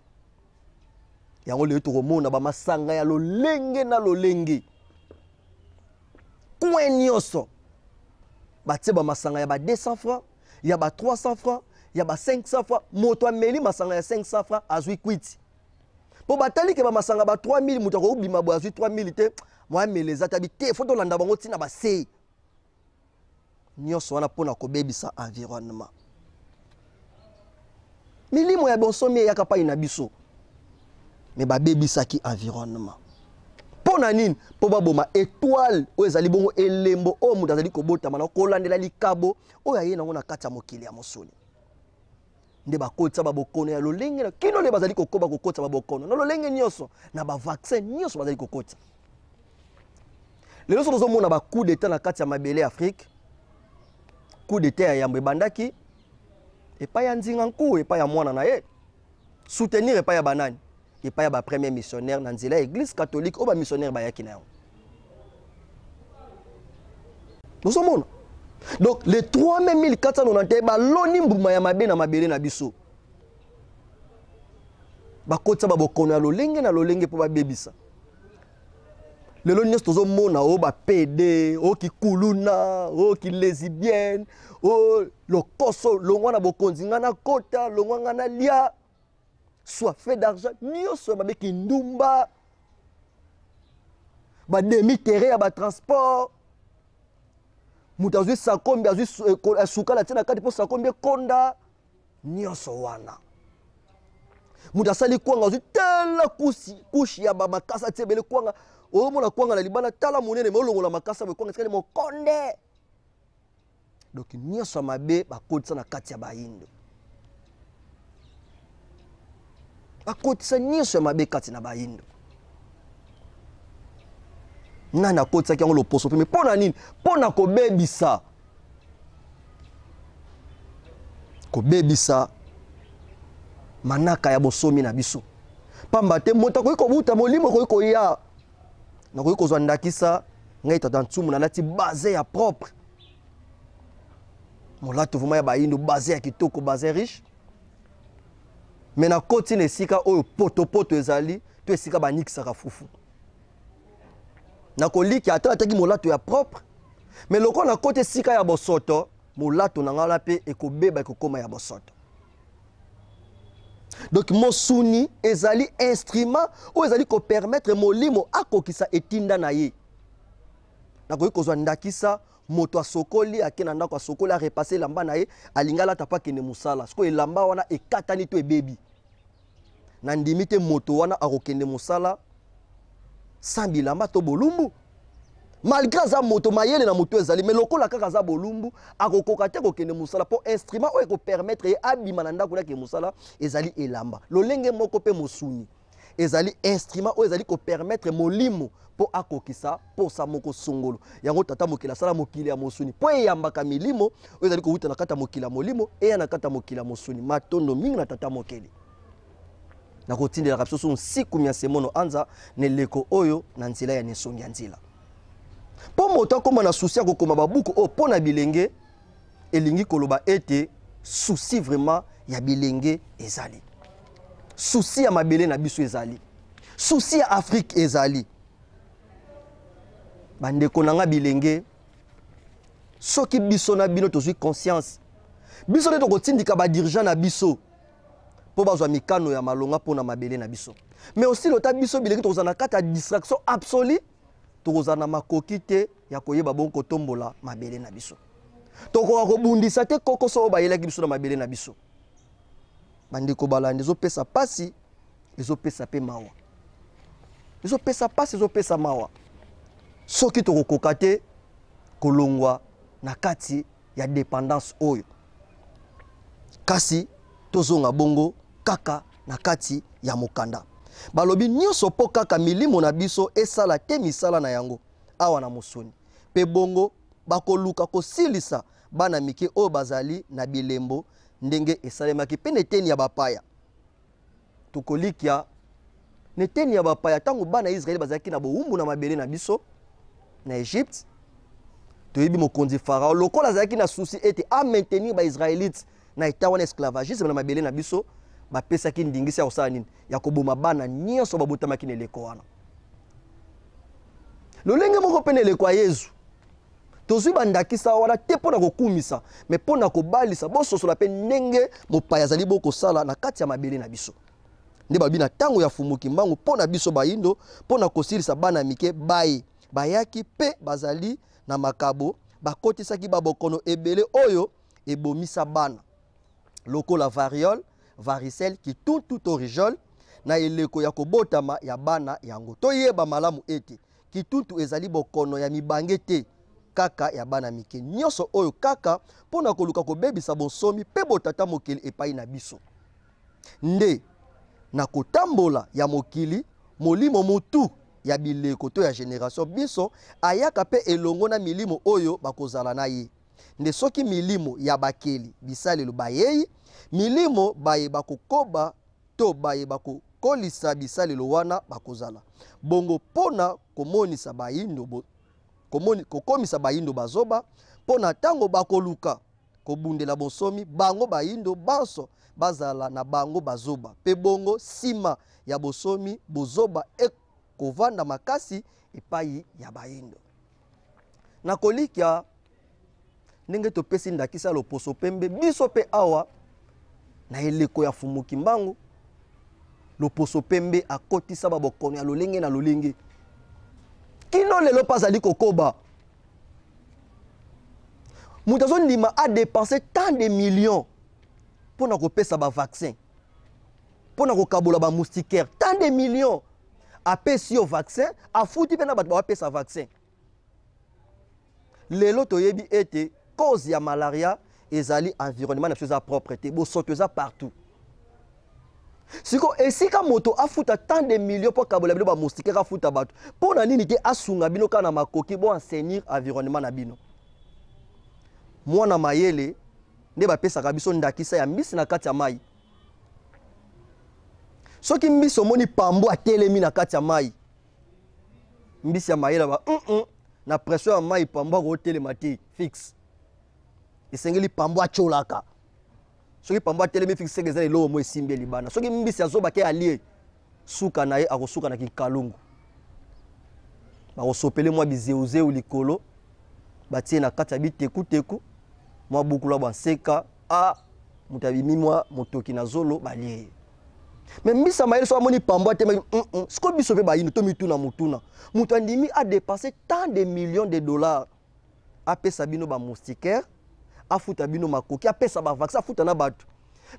Yango lelo tokomona bamasanga ya lolenge na lolenge, coin nyonso batie bamasanga ya ba 200 francs, ya ba 300 francs, ya ba 500 francs. Moto ameli masanga ya 500 francs azwi kwiti, mpo batali ke bamasanga ba 3000, moto akobima boye azwi 3000 te, mwa amela eza tabi te. Fo tolanda bango ntina basei nyonso wana mpona kobebisa environnement. Milimo ya bonsomi eyaka pai na biso, me babebisaki environnement. Mpo na nini? Mpo baboma etoile oyo ezali bongo elembo oyo moto azali kobotama na kolandela likabo oyo aye nango na kati ya mokili ya mosuni. Nde bakotisa babokono ya lolenge na kino nde bazali kokoba kokotisa babokono na lolenge nyonso na bavaccin nyonso bazali kokotisa. Lelo so tozomona ba coup d'état na kati ya mabele ya Afrique. Coup d'état ya yambo ebandaki epai ya Nzinga Nkuwu, epai ya mwana na ye, soutenir epai ya banani, epai ya bapremier missionnaire na nzela ya Église catholique oyo bamissionnaire bayaki na yango. Bozomona, donc le 3 mai 1491 baloni mbuma ya mabe na mabele na biso, bakotisa babokono ya lolenge na lolenge mpo babebisa. Lelo nyonso tozomona oyo bapd, oyo kikuluna, oyo kilesibienne, oyo lokoso, longwa na bokonzi ngai nakota, longwa ngai nalia, soif d'argent, nyonso ya mabe, kindumba, bademi terrain ya batransport. Moto azwi sakombi, azwi sukala atie na kati mpo sakombi ekonda. Nyonso wana, moto asali kwanga, azwi tala kushi ya bamakasa atie ebele kwanga. Omona kwanga na libanda, tala monene, me olongola makasa boye, kwanga etikali mokonde. Donc nyonso ya mabe bakotisa na kati ya bayindo, bakotisa nyonso ya mabe kati na bayindo. Nani akotisaki yango? Loposo pembe. Mpo na nini? Mpo na kobebisa, kobebisa manaka ya bosomi na biso. Pamba te moto akoki kobuta, molimo ekoki koya. Nakoki kozwa ndakisa, ngai tata Ntsumu nalati base ya propre, molato vraiment ya bayindo, base ya kitoko, base riche, me nakoti na esika oyo potopoto ezali to esika banikisaka fufu, nakoliki ata nataki molato ya propre, me lokola nakoti esika ya bosoto, molato na ngai wana mpe ekobeba, ekokóma ya bosoto. Donc mosuni ezali instrument oyo ezali kopermettre molimo akokisa etinda na ye. Nakoki kozwa ndakisa, moto asokoli, ake na ndako, asokoli, arepasse elamba na ye, alingi alata mpo akende mosala. Sikoyo elamba wana ekatani to ebebi, nandimi te moto wana akokende mosala sans bilamba to bolumbu. Malgré aza moto, mayele na moto ezali, mais lokola kaka aza bolumbu, akokoka te kokende mosala, mpo instrument oyo ekopermettre ye abima na ndako nake mosala ezali elamba. Lolenge moko mpe mosuni ezali instrument oyo ezali kopermettre molimo mpo akokisa posa moko songolo. Yango tata mokili asala mokili ya mosuni mpo eyambaka milimo oyo ezali kowuta na kati ya mokili ya molimo, eya na kati ya mokili ya mosuni. Matondo mingi na tata mokeli. Nakotindelaka biso so nsiku mya semono anza na eleko oyo na nzela ya nesongi ya nzela, mpo moto akóma na susi ya kokoma babuku oyo mpo na bilenge. Elingi koloba ete susi vraiment ya bilenge ezali, susi ya mabele na biso ezali, susi ya Afrique ezali. Bandeko na nga bilenge, soki biso na bino tozwi conscience, biso nde tokotindika badirigeant na biso mpo bazwa mikano ya malonga mpo na mabele na biso. Mais aussi lota biso bilenge tokozala na kati ya distraction absolue, tokozala na makoki te ya koyeba bongo kotombola mabele na biso, tokoka kobundisa te kokoso oyo bayelaki biso na mabele na biso. Bandeko balandi, ezopesa pasi, ezopesa mpe mawa, ezopesa pasi, ezopesa mawa soki tokokoka te kolongwa na kati ya dépendance oyo, kasi tozonga bongo kaka na kati ya mokanda. Balobi nyonso mpo kaka milimo na biso esala te misala na yango awa na mosuni, mpe bongo bakoluka kosilisa bana mike oyo bazali na bilembo, ndenge esalemaki mpe na eteni ya bapaya. Tokolikia na eteni ya bapaya, ntango bana ya Israele bazalaki na bowumbu na mabele na biso na Egypte. Toyebi mokonzi Farao, lokola azalaki na susi ete amaintenir baisraélite na eta wana esclavagisme na mabele na biso, Bapesaki ndingisa ya kosala nini? Ya koboma bana nyonso babotamaki na eleko wana. Lolenge moko mpe na eleko ya Yezu, tozwi bandakisa wana te mpo na kokumisa, me mpo na kobalisa bososola mpe ndenge mopaya azali bokosala na kati ya mabele na biso. Nde balobi na ntango ya Fumu Kimbangu mpo na biso bayindo, mpo na kosilisa bana mike baye bayaki mpe bazali na makabo, bakotisaki babokono ebele oyo ebomisa bana lokola variole, varicelle, kituntu to rougeole na eleko ya kobotama ya bana yango. Toyeba malamu ete kituntu ezali bokono ya mibange te, kaka ya bana mike. Nyonso oyo kaka mpo na koluka kobebisa bonsomi mpe botata mokili epai na biso. Nde na kotambola ya mokili, molimo motu ya bileko to ya generation biso ayaka mpe elongo na milimo oyo bakozala na ye. Nde soki milimo ya bakeli bisalelo bayei, milimo baye bakokoba to baye bakokolisa bisalelo wana bakozala. Bongo mpo na komonisa bayindo bo, komoni, kokomisa bayindo bazoba, mpo na ntango bakoluka kobundela bonsomi, bango bayindo banso bazala na bango bazoba, mpe bongo nsima ya bosomi bozoba ekovanda makasi epai ya bayindo. Na kolikya ndenge topesi ndakisa ya loposo pembe, biso mpe awa na eleko ya Fumu Kimbangu, loposo pembe akotisa babokono ya lolenge na lolenge kino lelo mpe azali kokoba. Moto azondima adepense tant de millions mpo na kopesa bavaccin, mpo na kokabola bamoustiquaire, tant de millions apesi yo vaccin, afuti mpe na bato bapesa vaccin. Lelo toyebi ete cause ya malaria ezali environnement na biso eza propre te, bosoto eza partout. Siko esika moto afuta tant de millions mpo akabola bino bamoustiquaire, afuta bato mpo na nini te asunga bino kaka na makoki bo assainir environnement na bino? Mwana mayele nde bapesaka biso ndakisa ya mbisi na kati ya mai. Soki mbisi omoni pambo atelemi na kati ya mai, mbisi ya mayele ba na pression ya mai pambo akotelema te fixe. Esengeli pambo atyolaka. Soki pambo atelemi fixe, seke eza eloko mo esimbi libanda. Soki mbisi azobaki alie, suka na ye akosuka na kinkalungu, bakosopele mwa bizeuzeu likolo, batie na kati ya bitekuteku mwa bukula bwa nseka, a moto abimi mwa motoki na zolo, balie ye. Me mbisa mayele so amoni pambo atemaki Sikoyo biso mpe bayino tomituna motuna, moto andimi adepense tant de millions de dollars, apesa bino bamoustiquaire, afuta bino makoki, apesa bavaccin, afuta na bato,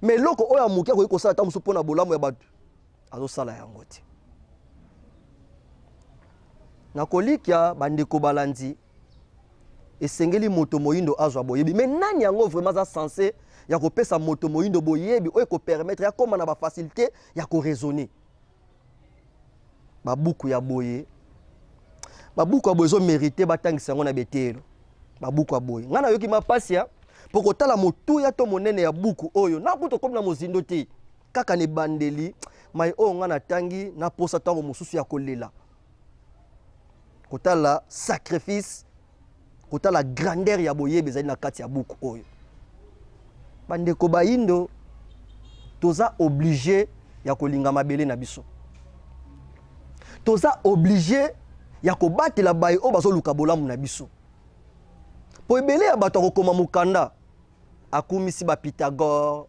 me eloko oyo amoki akoki kosala ata mosusu mpona bolamu ya bato azosala yango te. Nakolikya bandeko balandi, esengeli moto moyindo azwa boyebi. Me nani yango vraiment aza censé ya kopesa moto moyindo boyebi oyo ekopermettre akóma na bafacilité ya koraisonner? Babuku ya boye, babuku ya boye ezomérite batangisa yango na beteyelo. Babuku ya boye, ngai nayoki mapasi ya mpo kotala motuya to monene ya buku oyo, nakuta okomi na mozindo te, kaka na ebandeli mai oyo ngai natangi, naposa ntango mosusu ya kolela, kotala sacrifice, kotala grandeur ya boyebi ezali na kati ya buku oyo. Bandeko bayindo, toza obligé ya kolinga mabele na biso, toza obligé ya kobatela baye oyo bazoluka bolamu na biso, po ebele ya bato akokoma mokanda, akumisi ba Pythagore,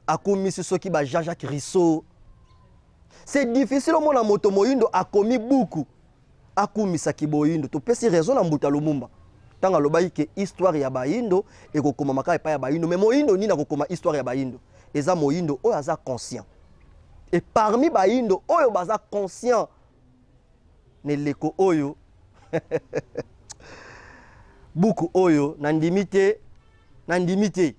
akumisi soki ba Jean-Jacques Rousseau. C'est difficile omona moto moyindo akomi buku akumisaki boyindo. Topesi raison na Mbuta Lumumba ntango alobaki ke histoire ya bayindo ekokomama kaka epai ya bayindo. Mais moyindo nini akokoma histoire ya bayindo? Eza moyindo oyo aza conscient. Et parmi bayindo oyo baza conscient na eleko oyo, buku oyo nandimi te, nandimi te.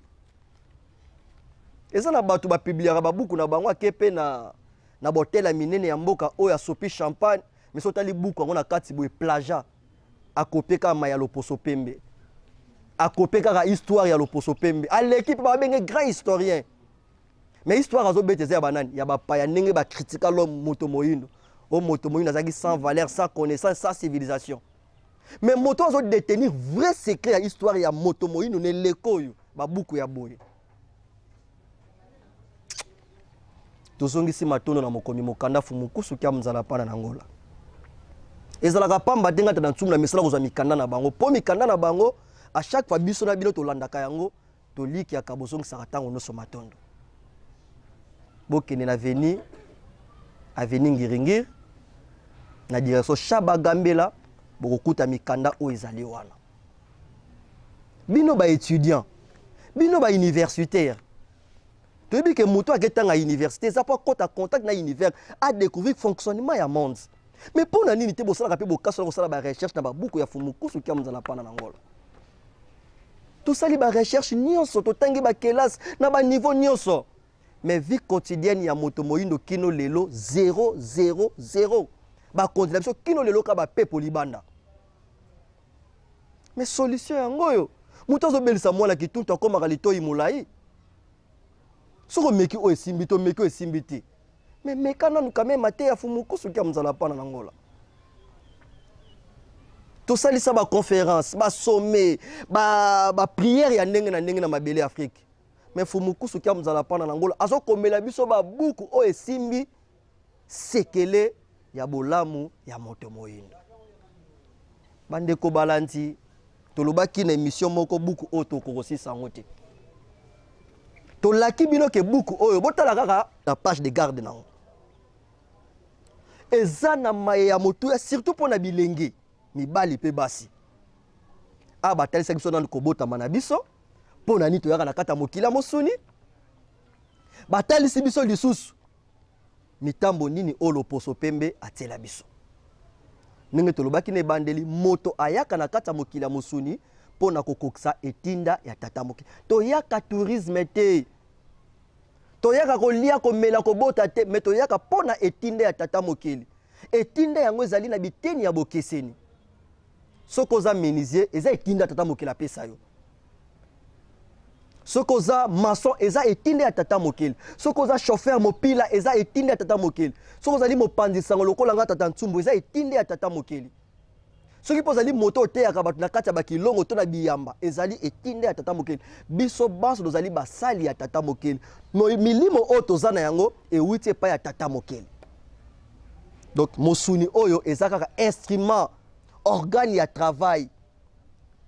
Eza na bato bapubliaka babuku na bango, ake mpe na botele ya minene ya mboka oyo, asopi champagne, mais so otali buku yango na kati boye, plagiat. Akopie kaka mai ya loposo pembe, akopie kaka histoire ya loposo pembe, aleki mpe babenge grand historien. Mais histoire azobeta eza ya banani? Ya bapaya. Ndenge bakritika l'homme, moto moyindo o moto moyindo azalaki sans valeur, sans connaissance, sans civilisation. Mais moto azodétenir vrai secret ya histoire ya moto moyindo na eleko oyo, babuku ya boye. Tozongisi matondo na mokomi mokanda Fumukusu kia mzala pana na Angola. Ezalaka pamba te ngata na nsumu na misala kozwa mikanda na bango mpo mikanda na bango à chaque fois biso na bino tolandaka yango, tolikiaka bozongisaka ntango nyonso matondo. Bokende na avenue Ngiringiri na direction Shaba Gambela, bokokuta mikanda oyo ezali wana. Bino ba étudiant, bino ba universitaire, toyebi ke moto aketanga université eza po akota contact na univers, a découvrir fonctionnement ya monde. Mais mpo na nini te bosalaka mpe bokaso na kosala ba recherche na babuku ya Fumukusu kia mozala pana na Ngola? Tosali ba recherche nyonso, totangi bakelasi na baniveau nyonso, mais vie quotidienne ya moto moyindo kino lelo 0 0 0. Bakonzi na biso kino lelo ka bapepo libanda. Mais solution yango oyo, moto azobelisa mwana kituntu akomaka litoi molai. Soki omeki oyo esimbi te, omeki oyo esimbi te, mais meka nanu quand même ate ya Fumukusu kia mozala pana na Ngola. Tosalisa baconférence, basommet, baprière ya ndenge na ndenge na mabele Afrique, mais Fumukusu kia mozala pana na Ngola azokomela biso babuku oyo esimbi sekele ya bolamu ya moto moyindo. Bandeko balandi, tolobaki na émission moko, buku oyo tokokosisa yango te. Tolaki bino ke buku oyo botala kaka na page de garde nango, eza na maye ya motuya, surtout mpo na bilenge mibali mpe basi. Awa batalisaki biso nanu kobotama na biso, mpo na nini toyaka na kati ya mokili ya mosuni. Batalisi biso lisusu mitambo nini oyo loposo pembe atiela biso. Ndenge tolobaki na ebandeli, moto ayaka na kati ya mokili ya mosuni mpo na kokokisa etinda ya tata mokili. Toyaka tourisme te, toyaka kolia, komela, kobota te, me toyaka mpo na etinda ya tata mokili. Etinda yango ezali na biteni ya bokeseni. Soki oza menuisier, eza etinda ya tata mokili apesa yo. Soki oza maçon, eza etinda ya tata mokili. Soki oza chauffeur mopila, eza etinda ya tata mokili. Soki ozali mopanzi sango lokola nga tata Ntsumbu, eza etinda ya tata mokili. Soki mpo ozali moto oteyaka bato na kati ya bakilongo to na biyamba, ezali etinda ya tata mokili. Biso banso tozali basali ya tata mokili. Milimo oyo toza na yango ewuti epai ya tata mokili. Donc mosuni oyo eza kaka instrument, organe ya travail.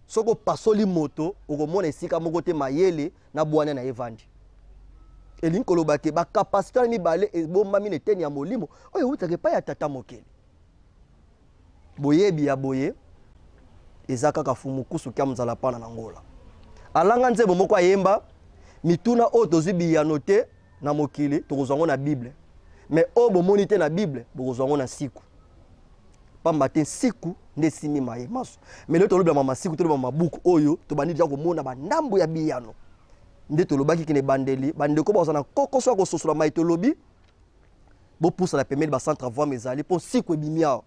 Soki opasoli moto, okomona esika moko te mayele na bwania na evandi. Elingi koloba ke bakapasite wana mibale ebombami na eteni ya molimo oyo ewutaka epai ya tata mokili. Boyebi ya boye eza kaka Fumukusu kia mozala pana na Ngola. Alanga nzembo moko ayemba, mituna oyo tozwi biyano te na mokili tokozwa yango na Bible, mais oyo bomoni te na Bible bokozwa yango na nsiku, pamba te nsiku nde esimbi maye maso. Mais lelo tolobela mama nsiku, toloba mabuku oyo tobandi deja komona bandambo ya biyano. Nde tolobaki kene ebandeli, bandeko bazwa na kokoso ya kososola mai tolobi, bopusana pembeni bacentre voam ezali mpo nsiku ebimi awa.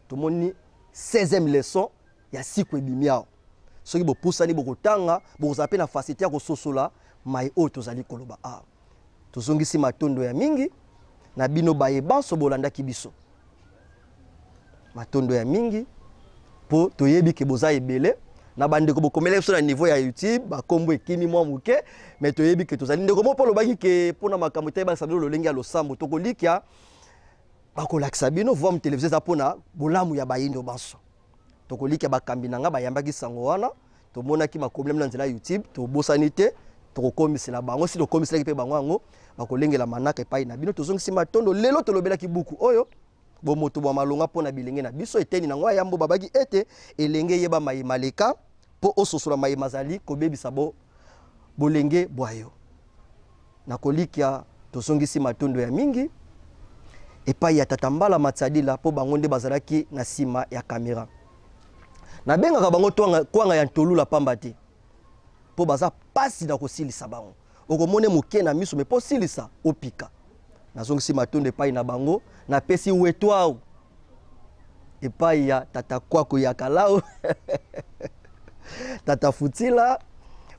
Tomoni 16e leçon ya siku ebimi awa. Soki bopusani bokotanga, bokozala mpe na facilité ya kososola mai oyo tozali koloba awa. Tozongisi matondo ya mingi na bino baye banso bolandaki biso. Matondo ya mingi mpo toyebi ke boza ebele na bandeko bokomela biso na niveau ya YouTube, bakombo ekimi mwa moke, mais toyebi ke tozali. Ndeko moko mpo alobaki ke mpona makambo etali balakisa bino lolenge ya losambo, tokolikia bakolakisa bino. Voam Television eza mpona bolamu ya bayindo banso. Tokolikia bakambi na nga bayambaki sango wana, tomonaki makomi na nzela ya YouTube, tobosani te, tokokomisela bango. Si tokomiselaki mpe bango yango, bakolengela manaka epai na bino. Tozongisi matondo. Lelo tolobelaki buku oyo bomoto bwa malonga mpo na bilenge na biso. Eteni nango ya yambo babaki ete elenge yeba maye maleka mpo ososola maye mazali kobebisa bo bolenge bwa yo. Nakolikia tozongisi matondo ya mingi epai ya tata Mbala Matsadila mpo bango nde bazalaki na nsima ya kamera. Nabengaka bango kwanga ya ntolula pamba te, mpo baza pasi na kosilisa bango. Okomone moke na miso, me mpo silisa opika. Nazongisi matondo epai na bango, napesi wetwau epai ya tata Kwaku ya Kalau, tata Futila.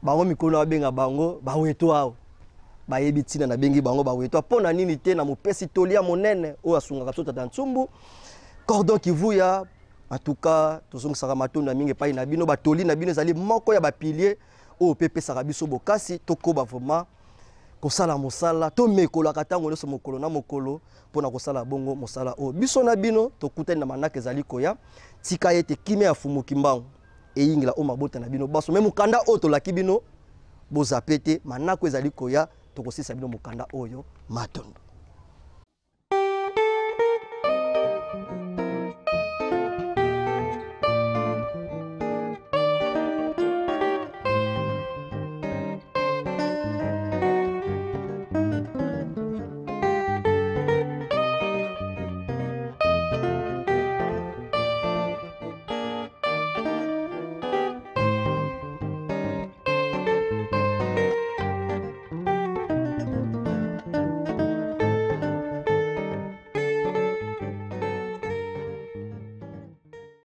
Bango mikolo babenga bango bawetwau, bayebi ntina nabengi bango bawetwa mpo na nini te. Na mopesi toli ya monene oyo asungaka biso, tata Ntsumbu Cordon Kivuya, en tout cas tozongisaka matondo ya mingi epai na bino. Batoli na bino ezali moko ya bapilier oyo mpe epesaka biso bokasi tokoba vraiment. Kosala mosala, tomekolaka ntango nyonso mokolo na mokolo mpo na kosala bongo mosala oyo. Biso na bino tokutani na manaka ezali koya. Tika ete kimia ya Fumu Kimbangu eyingela o mabota na bino baso. Me mokanda oyo tolaki bino, bozape te, manaka ezali koya, tokosilisa bino mokanda oyo. Matondo.